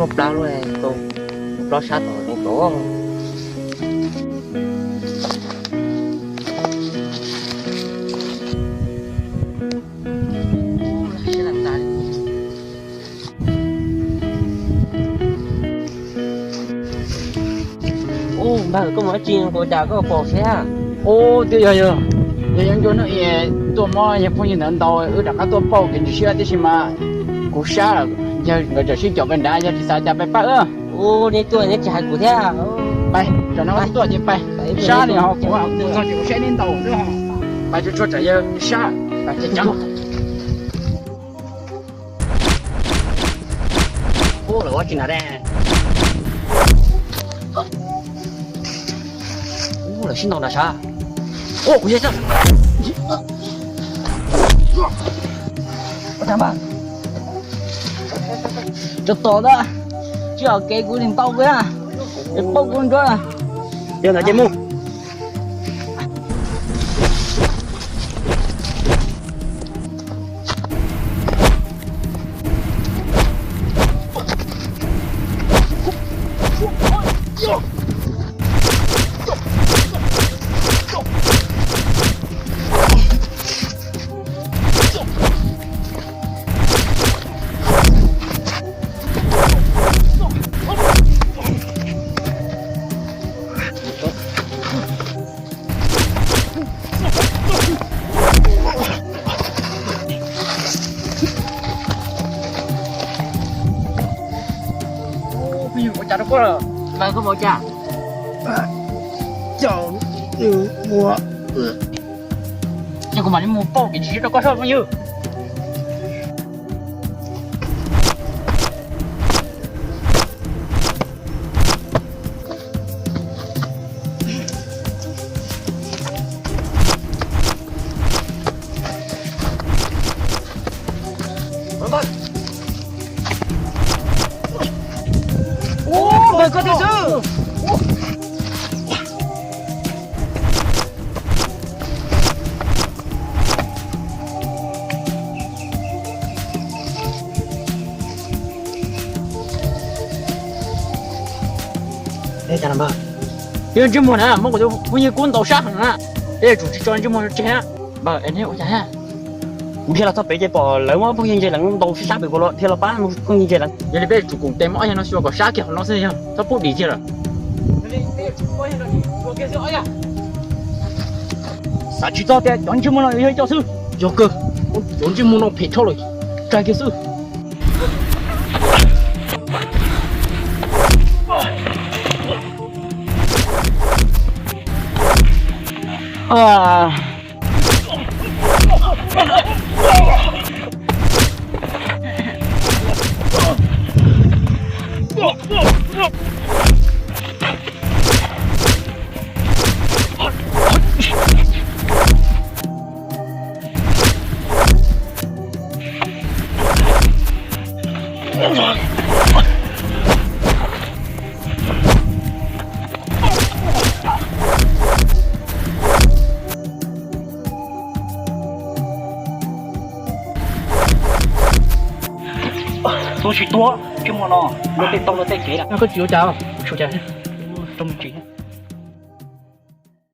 Muaj plab luaj, tau plab sab tom zoo tod. Ub, npawg, koj mus dab tsi kuv cas koj pom sab? Ub, twb yog, yog, yog yuav ncua no es tuaj muab yawg phooj ywg ntawd ntaus, wb rov qab tuaj pauj kev ntswg siab tib si mas kuv sab lawm. Yawg nkawd tseem sib caum pem nrad, yog tsis xav cas pais pab wb. Ub, neb tuaj neb tsis hais kuv thiab. Pais, tsam no wb tuaj ces pais, sab li ho kuv, kuv txog ces kuv saib neb ntaus xwb. Pais tsuag tsuag tsam yawg sab, pais tsuag tsuag. Ub, lawv ua tsi na de. Ub, lawv sib ntaus nram sab. Ub, kuv yog xwb. Ua cas mas, cov tom ntawd tsis hom kev kuv tsis ntaus kuv na, es pauj kuv ntsuav. Yog ntawd ces mus. Ua cas rau koj lawm? Npawg, koj ua cas? Ces kuv mam li mus pauj kev ntswg siab rau koj soj phooj ywg. Ub, npawg, koj twg xwb? Ej, cas npawg, yog ntsej muag na muab kuv tus phooj ywg kub ntaus sab heev na, peb yuav tsum tsis tso ntsej muag tseg na. Npawg, es neb ua cas thiab? Kuv dhia los txog pem ces pom lawv muab phooj ywg Ntse Leev ntaus sab sab pem kuv los dhia los pab phooj ywg Ntse Leev. Yog li peb yuav tsum koom tes muab ob yawg no xyuas kom sab kiag qhov no xwb, yog txhob pub dim kiag lawm. Xav tsis txog tias cov ntsej muag no yog ib co xwb. Yog kawg, cov ntsej muag no phem dhau lawm, tsaig kiag xwb. Tuaj tsis tuaj, ntsej muag no luag tej tau luag tej kev lawm. Koj tsis ua cas, tsis ua cas, rau me ntsis.